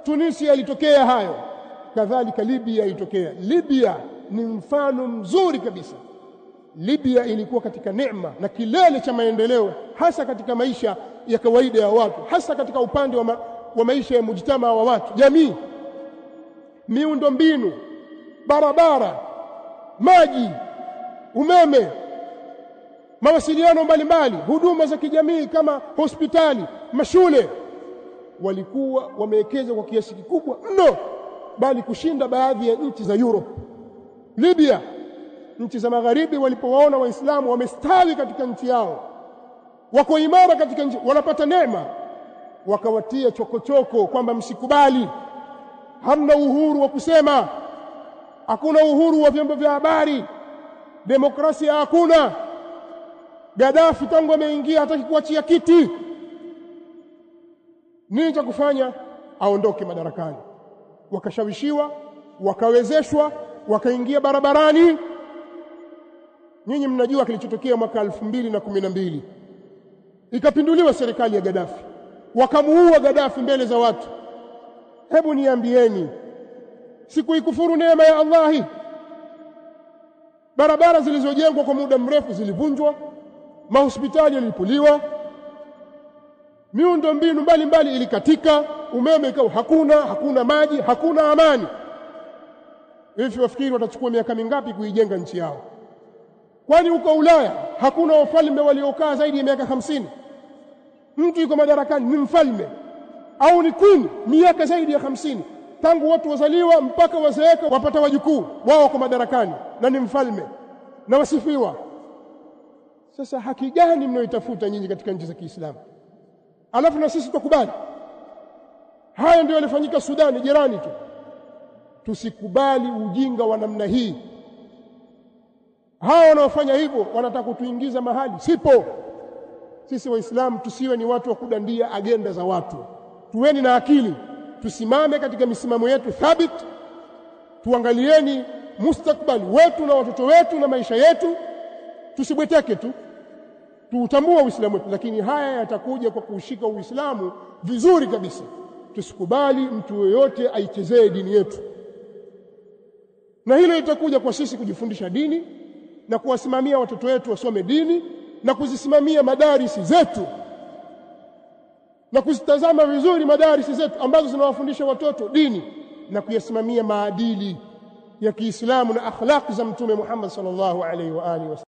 Tunisia ilitokea hayo, kadhalika Libya ilitokea. Libya ni mfano mzuri kabisa. Libya ilikuwa katika neema na kilele cha maendeleo, hasa katika maisha ya kawaida ya watu, hasa katika upande wa maisha ya mujtama wa watu, jamii, miundo mbinu, barabara, maji, umeme, mawasiliano mbalimbali, huduma za kijamii kama hospitali, mashule. Walikuwa wamewekeza kwa kiasi kikubwa mno, bali kushinda baadhi ya nchi za Europe. Libya, nchi za magharibi walipowaona Waislamu wamestawi katika nchi yao, wako imara katika nchi, wanapata neema, wakawatia chokochoko kwamba msikubali, hamna uhuru wa kusema, hakuna uhuru wa vyombo vya habari, demokrasia hakuna. Gaddafi tangu ameingia hataki kuachia kiti. Nini cha kufanya? Aondoke madarakani. Wakashawishiwa, wakawezeshwa, wakaingia barabarani. Nyinyi mnajua kilichotokea mwaka 2012. Ikapinduliwa serikali ya Gaddafi, wakamuua Gaddafi mbele za watu. Hebu niambieni, sikuikufuru neema ya Allahi? Barabara zilizojengwa kwa muda mrefu zilivunjwa, mahospitali yalipuliwa, miundo mbinu mbalimbali ilikatika, umeme ikawa hakuna, hakuna maji, hakuna amani. Hivi wafikiri watachukua miaka mingapi kuijenga nchi yao? Kwani huko Ulaya hakuna wafalme waliokaa zaidi ya miaka 50? Mtu yuko madarakani ni mfalme au ni queen miaka zaidi ya 50, tangu watu wazaliwa mpaka wazeeka wapata wajukuu wao wako madarakani na ni mfalme na wasifiwa. Sasa haki gani mnayoitafuta nyinyi katika nchi za Kiislamu? Alafu na sisi tukubali haya? Ndio yalifanyika Sudani jirani tu. Tusikubali ujinga wa namna hii. Hawa wanaofanya hivyo wanataka kutuingiza mahali sipo. Sisi Waislamu tusiwe ni watu wa kudandia agenda za watu. Tuweni na akili, tusimame katika misimamo yetu thabit, tuangalieni mustakbali wetu na watoto wetu na maisha yetu, tusibweteke tu, tuutambue Uislamu wetu. Lakini haya yatakuja kwa kuushika Uislamu vizuri kabisa. Tusikubali mtu yoyote aichezee dini yetu, na hilo litakuja kwa sisi kujifundisha dini na kuwasimamia watoto wetu wasome dini na kuzisimamia madarisi zetu na kuzitazama vizuri madarisi zetu ambazo zinawafundisha watoto dini na kuyasimamia maadili ya Kiislamu na akhlaq za Mtume Muhammad sallallahu alaihi wa alihi wasallam.